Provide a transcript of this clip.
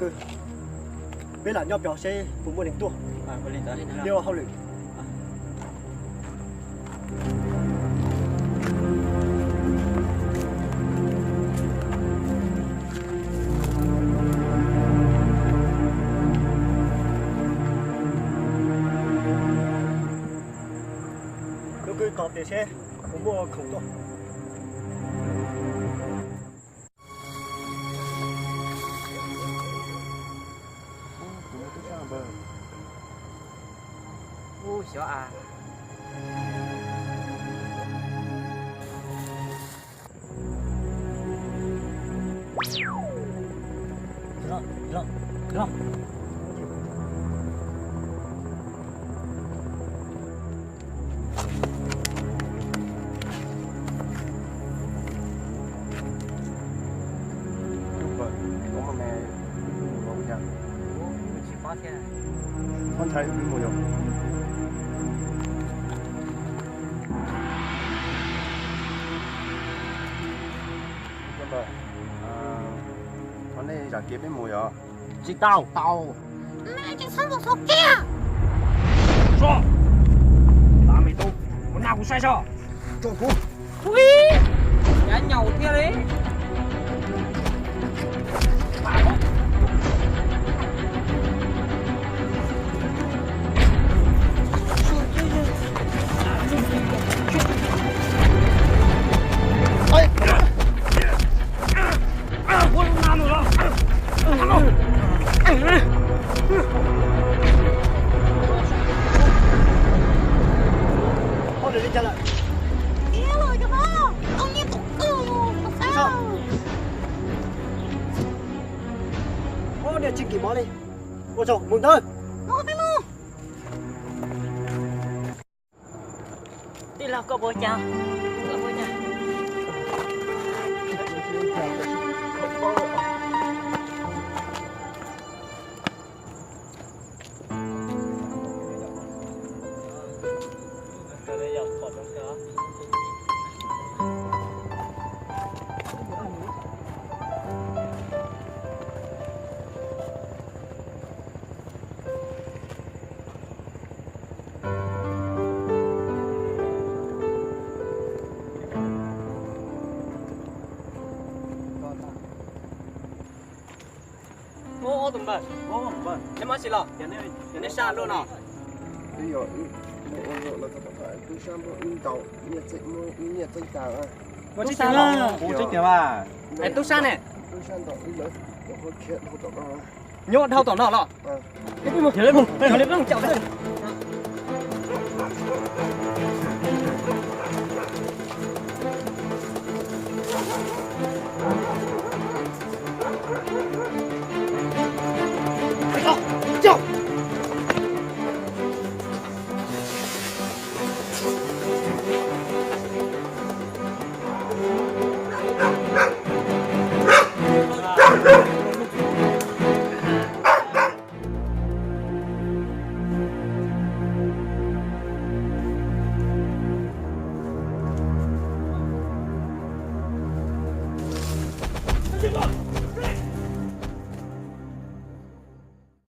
Peb lam nyob pem seb puas muaj neeg tuaj, peb ua hauj lwm. Tus kwv tos tias seb puas muaj khoom tuaj. Ub, xyov a. Tsis paub thiab. Txhob ntshai, wb mus yom. Thov nej zam kev peb mus yom. Tsis tau. Tau. Tsis txhob mus xov kiag. Soj, lam me tub, mus nag kuv saib soj. Tso kuv. Ui, yav nyaum thiab li. Ua tsaug, mus ntawd. Tij laug, koj puas ua cas? Koj puas ua cas? Ub, tus npawg, neb muaj dab tsi los? Nej sab luaj no. Muaj tseeb tiag, muaj tseeb tiag. Es tub sab ne? Nyob dhau tom no los?